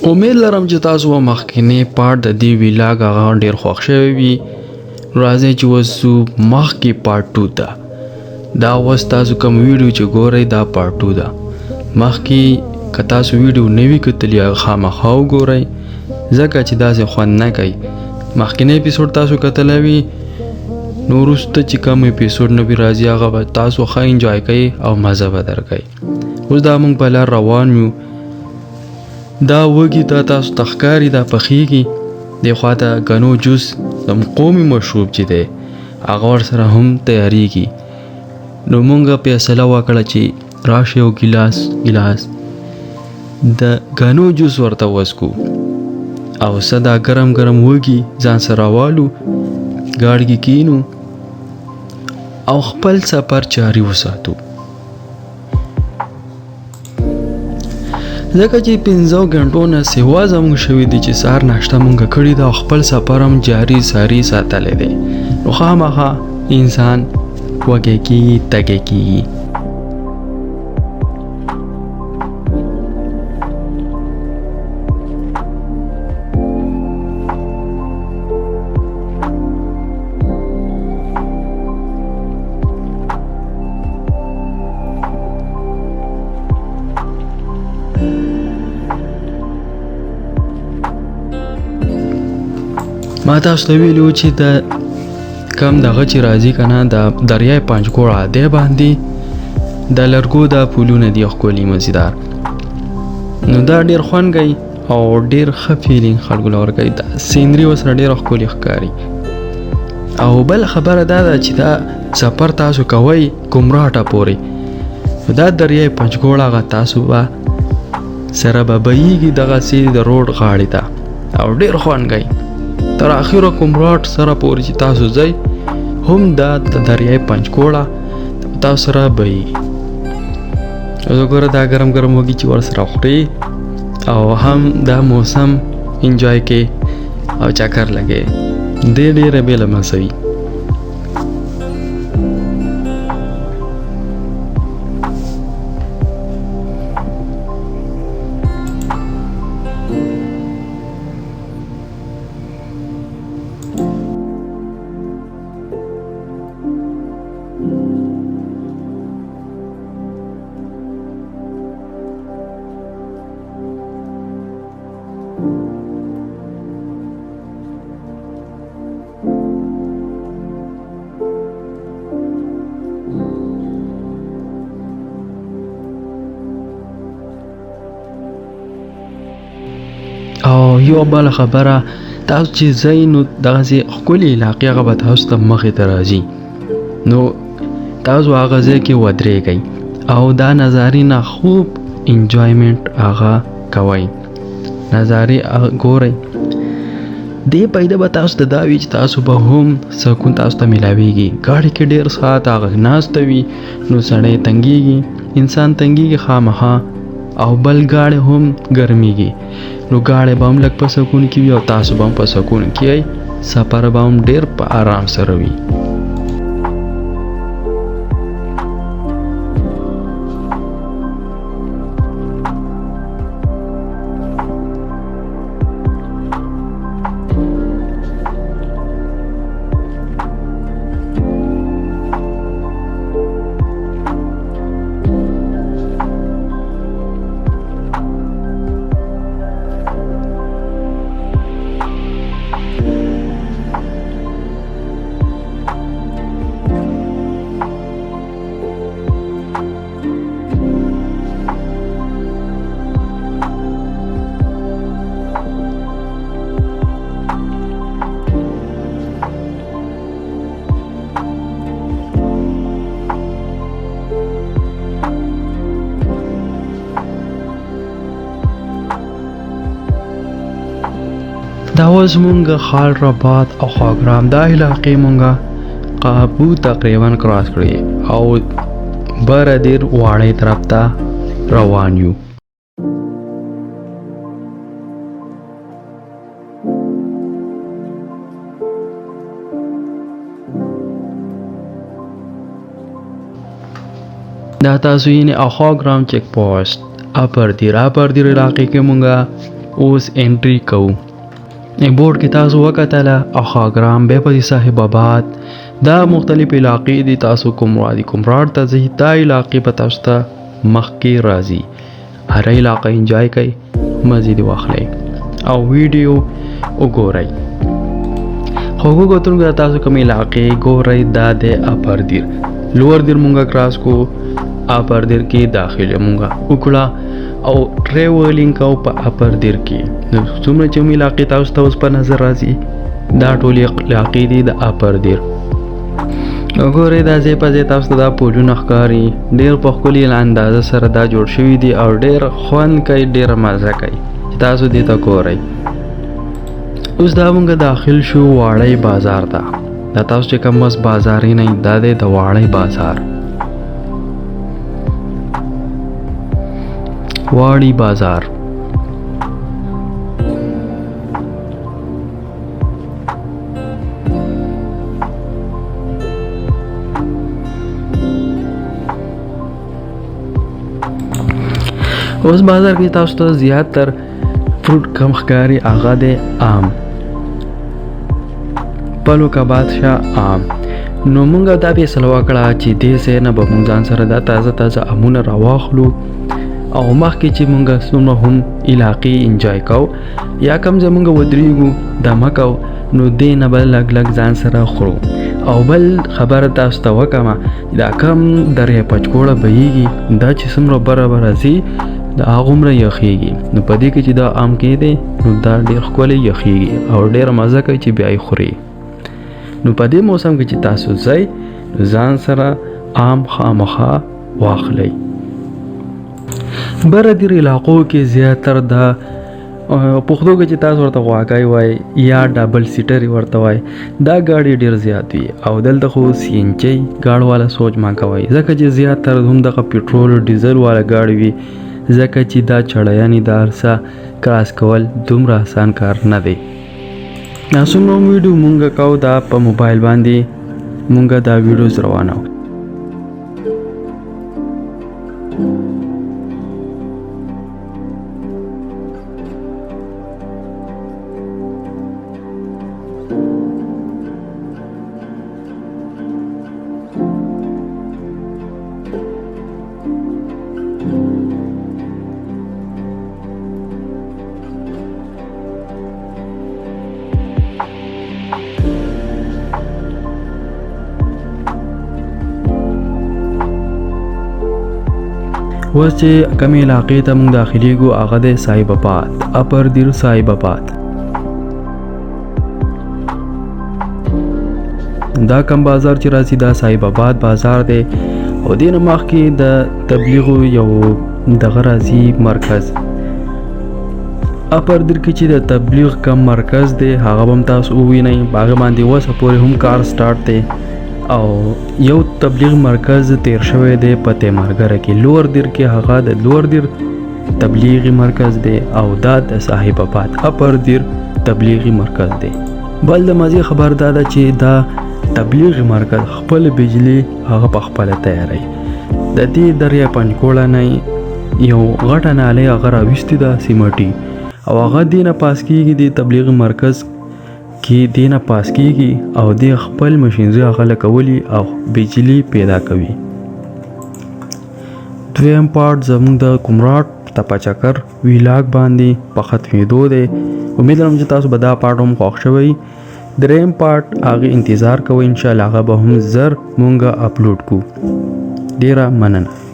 امید لرم چې تاسو به مخکینی پارټ د دې ویلاګ هغه ډیر خوښ شوی وي. راځئ چې اوس ځو مخکې پارټ 2 ته. دا اوس تاسو کوم ویډیو چې ګورئ دا پارټ 2 ده. مخکې که تاسو ویډیو نه وي کتلی هغه خامخا وګورئ، ځکه چې داسې خوند نه کوي. مخکینی اپیسوډ تاسو کتلی وي، نو وروسته چې کوم اپیسوډ نه وي راځي هغه به تاسو ښه انجوای کوئ او مزه به درکوي. اوس دا موږ په لار روان یو. دا وږي دا تاسو ته ښکاري، دا پخېږي. دې خوا ته ګنو جوس زموږ قومي مشروب چې دی هغه ورسره هم تیارېږي. نو موږ فیصله وکړه چې راشي یو ګیلاس ګیلاس د ګنو جوس ورته وڅکو او څه دا ګرم ګرم وږي ځان سره راوالو، ګاډي کې کینو او خپل سفر جاري وساتو. ځکه چې 5 غنټو نه سیوا زموږ شوي دي چې سهار ناشته مونږ کړې ده او خپل سفر هم جاري ساري ساتلی دی، نو خامخا انسان وږی کېږي، تږی کېږي. ما تاسو ته ویلي وو چې د کم دغه چې راځي که نه د دریای پنجګوړه دی باندې د لرګو دا پولونه دي ښکلي مزیدار، نو دا ډېر خوند کوي او ډېر ښه فیلینګ خلکو له ورکوي. دا سینري ورسره ډېره ښکلې ښکاري. او بل خبره دا ده چې دا سفر تاسو کوئ کمراټه پورې، دا دریای پنجګوړه هغه تاسو به سره به بهیږي دغسې د روډ غاړې ته او ډېر خوند کوي. تر اخره کمراټ سره پورې چې تاسو ځئ هم دا د دریای پنجګوړه تاسو سره بهیږي. او ګوره دا ګرم ګرم وږي چې ورسره خوري او هم دا موسم انجوای کې او چکر لګي، دې ډېره بېله مزه وي. او یو بل خبره، تاسو چې ځئ نو دغسې ښکلې علاقې هغه به تاسو ته مخې ته راځي، نو تاسو هغه ځای کې ودرېږئ او دا نظارې نه خوب انجوایمنټ هغه کوئ، نظارې ګورئ. دې پیدا به تاسو ته دا وي چې تاسو به هم سکون تاسو ته میلاویږي. ګاډي کې ډېر ساعت هغه ناسته وي نو سړی تنګیږي، انسان تنګیږي خامخا، او بل ګاډی هم ګرمیږي، نو ګاډی به هم لږ په سکون کې وي او تاسو به هم په سکون کې یئ، سفر به هم ډېر په آرام سره وي. دا اوس مونږ خال رباط او خاګرام دا علاقې مونږ قابو تقریبا کراس کړې او بره دیر واړې طرف ته روان یو. دا تاسو یې اخوګرام چیک پوسټ اپر دیر، اپر دیر علاقې کې مونږه اوس انټری کوو. بورډ کې تاسو وکتله اخاګرام، بیا پسې صاحب آباد، دا مختلف علاقې دي. تاسو کوم وادي کومراټ ته ځئ، دا علاقې به تاسو ته مخکې راځي. هره علاقه انجوای کړئ، مزې دې واخلئ او ویډیو وګورئ. خوږو کتونکو، دا تاسو کوم علاقې ګورئ، دا د اپر دیر، لوور دیر مونږه کراس کو، اپر دیر کې داخله مونږه وکړه او ټریولینګ کو په اپر دیر کې. نو څومره چې هم علاقې تاسو ته اوس په نظر راځي، دا ټولې علاقې دي د اپر دیر. وګورئ، دا ځای په ځای تاسو ته دا پولونه ښکاري، ډېر په ښکلي اندازه سره دا جوړ شوي دي او ډېر خوند کوي، ډېره مزه کوي چې تاسو دې ته ګورئ. اوس دا مونږ داخل شو واړی بازار ته. دا تاسو چې کوم بس بازار نه، دا دی د واړی بازار، واړی بازار. اوس بازار کې تاسو ته زیات تر فروټ کم ښکاري، هغه دی عام پلو کا بادشاه عام. نو مونږ دا فیصله وکړه چې دې ځای نه به مونږ ځان سره دا تازه تازه امونه راواخلو او مخکې چې مونږ څومره هم علاقې انجوای کوو یا کم ځای مونږ ودرېږو دمه کوو، نو دې نه به لږ لږ ځان سره خورو. او بل خبره تاسو ته وکمه، دا کم دریا پچکوړه بهیږي، دا چې څومره بره بره ځي دا هغومره یخیږي. نو په دې کې چې دا عام کې دی، نو دا ډېر ښکلی یخیږي او ډېره مزه کوي چې بیا یې خوري. نو په دې موسم کې چې تاسو ځئ، ځان سره عام خامخا واخلئ. بره دیر علاقو کې زیاتر دا پښتو کې چې تاسو ورته غواګۍ وای یا ډبل سیټري ورته وای، دا ګاډي ډیر زیات وي. او دلته خو سی این جي ګاډو والا سوچ ما کوئ، ځکه چې زیاتر هم دغه پټرول او ډیزل والا ګاډي وي، ځکه چې دا چړیانې دا هر څه کراس کول دومره اسان کار نه دی. دا څومره ویډیو مونږ کوو، دا په موبایل باندې مونږ دا ویډیوز روانو. اوس چې کومې علاقې ته موږ داخلېږو، هغه دی صاحب آباد، اپر دیر صاحب آباد. دا کم بازار چې راځي، دا صاحب آباد بازار دی. او دې نه مخکې د تبلیغو یو دغه راځي مرکز. اپر دیر کې چې د تبلیغ کم مرکز دی، هغه به هم تاسو ووینئ. په هغه باندې اوسه پورې هم کار سټارټ دی او یو تبلیغ مرکز تیر شوی دی په تیمرګره کې، لوور دیر کې، هغه د لوور دیر تبلیغي مرکز دی او دا د صاحب آباد اپر دیر تبلیغي مرکز دی. بل د مزې خبر دا ده چې دا تبلیغي مرکز خپل بجلی هغه په خپله تیاروي. د دې دریا پنجکوړه نه یو غټه نالۍ هغه راویستې ده سیمټي، او هغه دې نه پاس کیږي، دې تبلیغي مرکز کې دې نه پاس کیږي او دې خپل مشینري هغه لګولي او بجلی پیدا کوي. دویم پارټ زموږ د کومراټ تپه چکر ویلاګ باندې په ختمېدو دی. امید لرم چې تاسو به دا پارټ هم خوښ شوی. دریم پارټ هغې انتظار کوئ، انشاءالله هغه به هم زر مونږه اپلوډ کو. ډېره مننه.